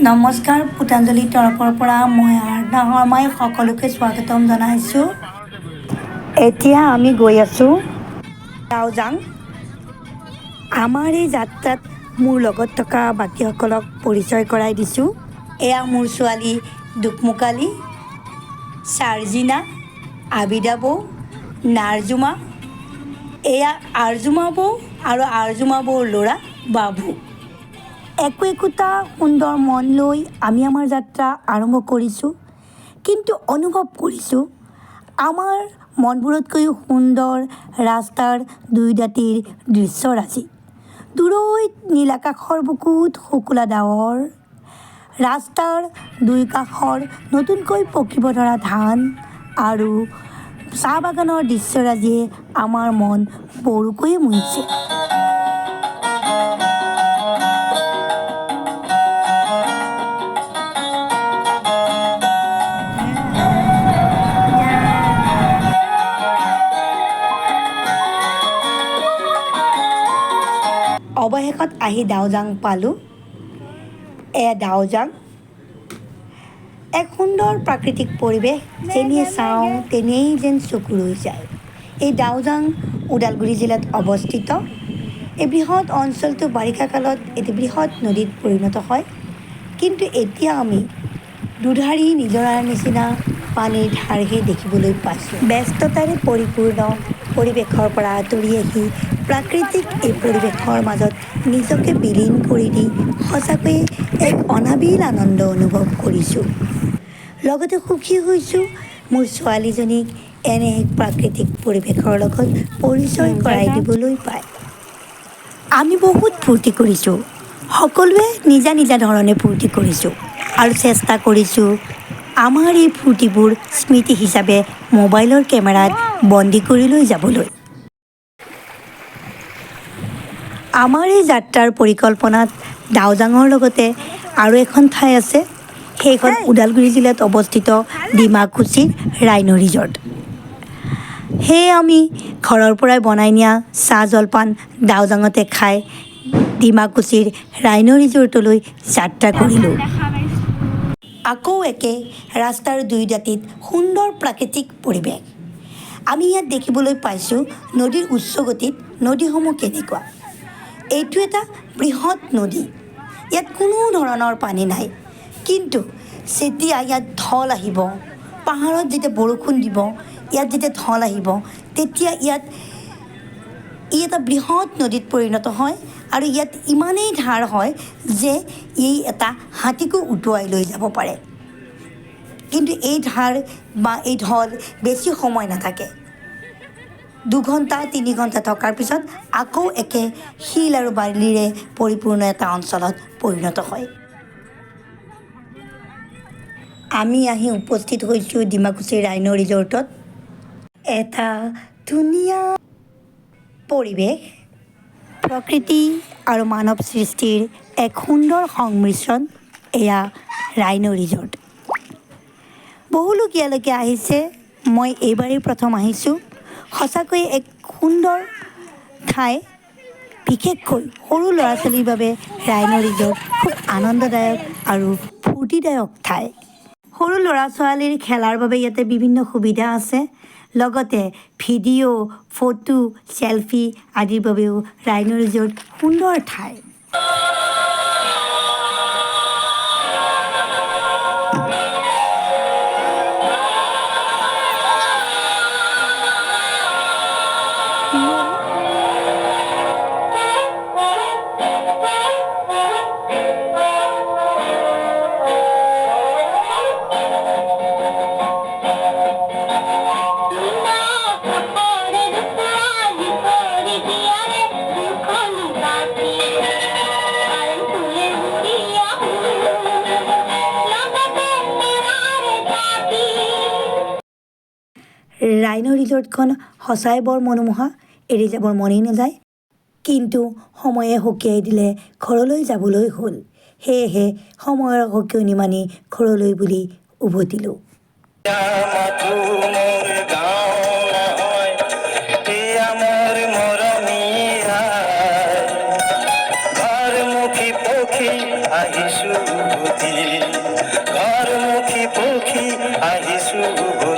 নমস্কাৰ, পুতাঞ্জলিৰ তৰফৰ পৰা মই আৰাধনা শৰ্মাই সকলোকে স্বাগতম জনাইছোঁ। এতিয়া আমি গৈ আছোঁ দাওজাং। আমাৰ এই যাত্ৰাত মোৰ লগত থকা বাকীসকলক পৰিচয় কৰাই দিছোঁ। এয়া মোৰ ছোৱালী দুকমুকালি, চাৰ্জিনা, আবিদা বৌ, নাৰ্জুমা, এয়া আৰ্জুমা বৌ আৰু আৰ্জুমা বৌৰ ল'ৰা বাবু। একো একোটা সুন্দৰ মন লৈ আমি আমাৰ যাত্ৰা আৰম্ভ কৰিছোঁ, কিন্তু অনুভৱ কৰিছোঁ আমাৰ মনবোৰতকৈও সুন্দৰ ৰাস্তাৰ দুই দাঁতিৰ দৃশ্যৰাজি। দূৰৈত নীল আকাশৰ বুকুত শুকুলা ডাৱৰ, ৰাস্তাৰ দুই কাষৰ নতুনকৈ পকিব ধৰা ধান আৰু চাহ বাগানৰ দৃশ্যৰাজিয়ে আমাৰ মন বৰকৈয়ে মুহিছে। অৱশেষত আহি দাওজাং পালোঁ। এয়া দাওজাং, এক সুন্দৰ প্ৰাকৃতিক পৰিৱেশ, যেনিয়ে চাওঁ তেনেই যেন চকু ৰৈ যায়। এই দাওজাং ওদালগুৰি জিলাত অৱস্থিত। এই বৃহৎ অঞ্চলটো বাৰিষা কালত এটি বৃহৎ নদীত পৰিণত হয়, কিন্তু এতিয়া আমি দুধাৰি নিজৰাৰ নিচিনা পানীৰ ধাৰহে দেখিবলৈ পাইছোঁ। ব্যস্ততাৰে পৰিপূৰ্ণ পৰিৱেশৰ পৰা আঁতৰি আহি প্ৰাকৃতিক এই পৰিৱেশৰ মাজত নিজকে বিলীন কৰি দি সঁচাকৈয়ে এক অনাবিল আনন্দ অনুভৱ কৰিছোঁ। লগতে সুখী হৈছোঁ মোৰ ছোৱালীজনীক এনে এক প্ৰাকৃতিক পৰিৱেশৰ লগত পৰিচয় কৰাই দিবলৈ পাই। আমি বহুত ফূৰ্তি কৰিছোঁ, সকলোৱে নিজা নিজা ধৰণে ফূৰ্তি কৰিছোঁ আৰু চেষ্টা কৰিছোঁ আমাৰ এই ফূৰ্তিবোৰ স্মৃতি হিচাপে মোবাইলৰ কেমেৰাত বন্দী কৰি লৈ যাবলৈ। আমাৰ এই যাত্ৰাৰ পৰিকল্পনাত দাওজাঙৰ লগতে আৰু এখন ঠাই আছে, সেইখন ওদালগুৰি জিলাত অৱস্থিত ডিমাকুছিৰ ৰাইন' ৰিজৰ্ট। সেয়ে আমি ঘৰৰ পৰাই বনাই নিয়া চাহ জলপান দাওজাঙতে খাই ডিমাকুছিৰ ৰাইন' ৰিজৰ্টলৈ যাত্ৰা কৰিলোঁ। আকৌ একে ৰাস্তাৰ দুই দাঁতিত সুন্দৰ প্ৰাকৃতিক পৰিৱেশ। আমি ইয়াত দেখিবলৈ পাইছোঁ নদীৰ উচ্চ গতিত নদীসমূহ কেনেকুৱা। এইটো এটা বৃহৎ নদী, ইয়াত কোনো ধৰণৰ পানী নাই, কিন্তু যেতিয়া ইয়াত ঢল আহিব, পাহাৰত যেতিয়া বৰষুণ দিব, ইয়াত যেতিয়া ঢল আহিব, তেতিয়া ইয়াত ই এটা বৃহৎ নদীত পৰিণত হয় আৰু ইয়াত ইমানেই ধাৰ হয় যে ই এটা হাতীকো উটুৱাই লৈ যাব পাৰে। কিন্তু এই ধাৰ বা এই ঢল বেছি সময় নাথাকে। 2 ঘণ্টা 3 ঘণ্টা থকাৰ পিছত আকৌ একে শিল আৰু বালিৰে পৰিপূৰ্ণ এটা অঞ্চলত পৰিণত হয়। আমি আহি উপস্থিত হৈছোঁ ডিমাকুছিৰ ৰাইন' ৰিজৰ্টত। এটা ধুনীয়া পৰিৱেশ, প্ৰকৃতি আৰু মানৱ সৃষ্টিৰ এক সুন্দৰ সংমিশ্ৰণ এয়া ৰাইন' ৰিজৰ্ট। বহু লোক ইয়ালৈকে আহিছে, মই এইবাৰেই প্ৰথম আহিছোঁ। সঁচাকৈয়ে এক সুন্দৰ ঠাই। বিশেষকৈ সৰু ল'ৰা ছোৱালীৰ বাবে ৰাইন' ৰিজৰ্ট খুব আনন্দদায়ক আৰু ফূৰ্তিদায়ক ঠাই। সৰু ল'ৰা ছোৱালীৰ খেলাৰ বাবে ইয়াতে বিভিন্ন সুবিধা আছে, লগতে ভিডিঅ', ফটো, চেলফি আদিৰ বাবেও ৰাইন' ৰিজৰ্ট সুন্দৰ ঠাই। ৰাইন' ৰিজৰ্টখন সঁচাই বৰ মনোমোহা, এৰি যাবৰ মনেই নাযায়। কিন্তু সময়ে সকীয়াই দিলে ঘৰলৈ যাবলৈ হ'ল। সেয়েহে সময়ৰ সকীয়নি মানি ঘৰলৈ বুলি উভতিলোঁ। মাথো মোৰ গাঁও নহয়, এয়া মোৰ মৰমীয়া। ঘৰমুখী পখী আহিছো। আহিছো উভতি। ঘৰমুখী পক্ষী, আহিছো উভতি।